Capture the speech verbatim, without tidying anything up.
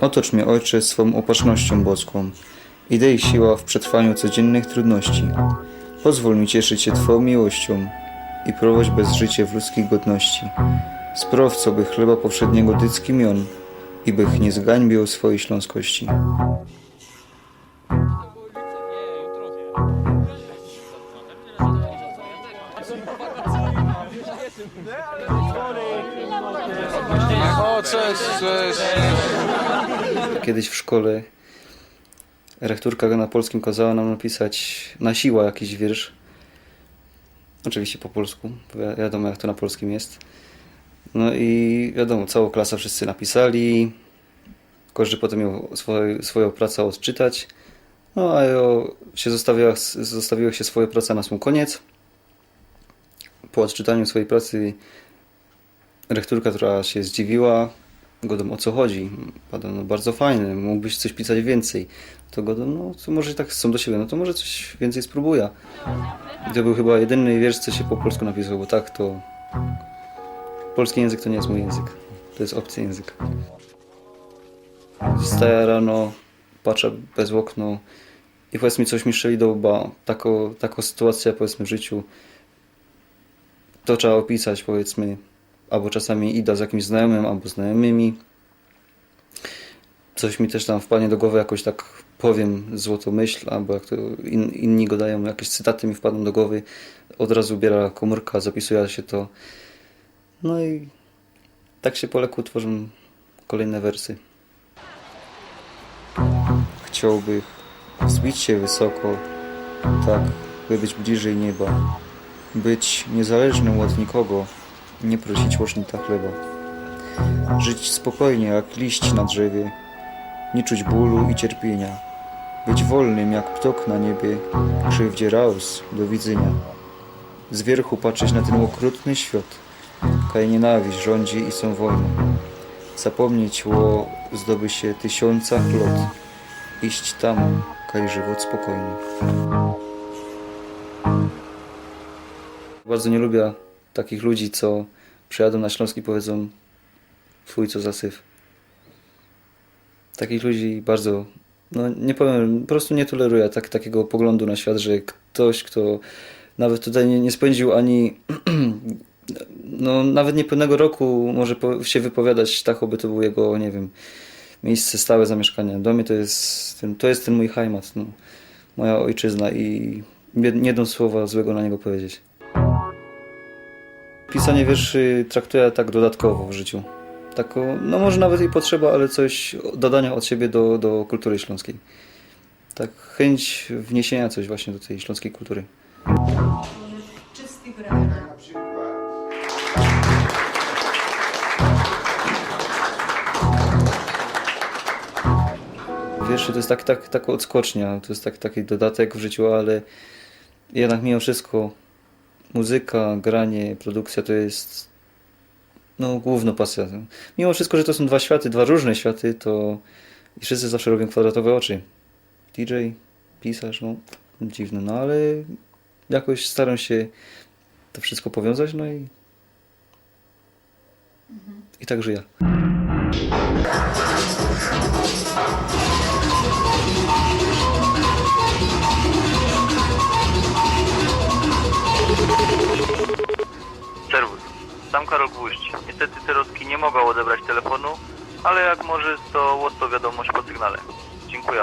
Otocz mie, Ojcze, swōm ôpatrznościōm boskōm i dej siła w przetrwaniu codziynnych trudności. Pozwól mi cieszyć sie Twoją miłością i prowadź bez życie w ludzkiej godności. Spraw, co bych chleba powszedniego dycki mion i bych nie zgańbił swojej śląskości. O, cześć, cześć. Kiedyś w szkole rechturka na polskim kazała nam napisać na siłę jakiś wiersz. Oczywiście po polsku, bo wi- wiadomo, jak to na polskim jest. No i wiadomo, całą klasę wszyscy napisali. Każdy potem miał swoje, swoją pracę odczytać. No a jo, się zostawiła, zostawiło się swoje prace na sam koniec. Po odczytaniu swojej pracy rechturka, która się zdziwiła, godam: „O co chodzi?” Padam: „No, bardzo fajne, mógłbyś coś pisać więcej”. To godam: „No, to może tak sam do siebie, no to może coś więcej spróbuję”. I to był chyba jedyny wiersz, co się po polsku napisał, bo tak to polski język to nie jest mój język. To jest obcy język. Wstaję rano, patrzę bez okno i, powiedzmy, coś mi strzeli do łba. Tako, taką sytuację, powiedzmy, w życiu, to trzeba opisać, powiedzmy, albo czasami idę z jakimś znajomym, albo znajomymi. Coś mi też tam wpadnie do głowy, jakoś tak powiem złotą myśl, albo jak to in, inni gadają, jakieś cytaty mi wpadną do głowy, od razu biorę komórka, zapisuję się to. No i tak się po leku tworzą kolejne wersy. Chciałbych wzbić się wysoko, tak by być bliżej nieba. Być niezależnym od nikogo, nie prosić o sznyta chleba. Żyć spokojnie jak liść na drzewie, nie czuć bólu i cierpienia. Być wolnym jak ptok na niebie, krzywdzie raus do widzenia. Z wierchu patrzeć na ten okrutny świat, kaj nienawiść rządzi i są wojny. Zapomnieć o zdobycie tysiącach lot, iść tam, kaj żywot spokojny. Bardzo nie lubię takich ludzi, co przyjadą na Śląsk i powiedzą: „Fuj, co za syf”. Takich ludzi bardzo, no nie powiem, po prostu nie toleruję tak, takiego poglądu na świat, że ktoś, kto nawet tutaj nie, nie spędził ani, no nawet niepełnego roku, może po, się wypowiadać tak, choćby to był jego, nie wiem, miejsce stałe zamieszkania. Dla mnie to jest ten, to jest ten mój heimat, no, moja ojczyzna i nie, nie dam słowa złego na niego powiedzieć. Pisanie wierszy traktuję tak dodatkowo w życiu. Taką, no może nawet i potrzeba, ale coś dodania od siebie do, do kultury śląskiej. Tak, chęć wniesienia coś właśnie do tej śląskiej kultury. Czysty grawer. Wiersze to jest tak, tak, taka odskocznia, to jest tak, taki dodatek w życiu, ale jednak mimo wszystko muzyka, granie, produkcja to jest, no, główna pasja. Mimo wszystko, że to są dwa światy, dwa różne światy, to i wszyscy zawsze robią kwadratowe oczy. D J, pisarz, no, dziwne, no ale jakoś staram się to wszystko powiązać, no i, i tak żyję. Serwus. Sam Karol Gwóźdź. Niestety, Ceroski, nie mogę odebrać telefonu, ale jak możesz, to odtwórz wiadomość po sygnale. Dziękuję.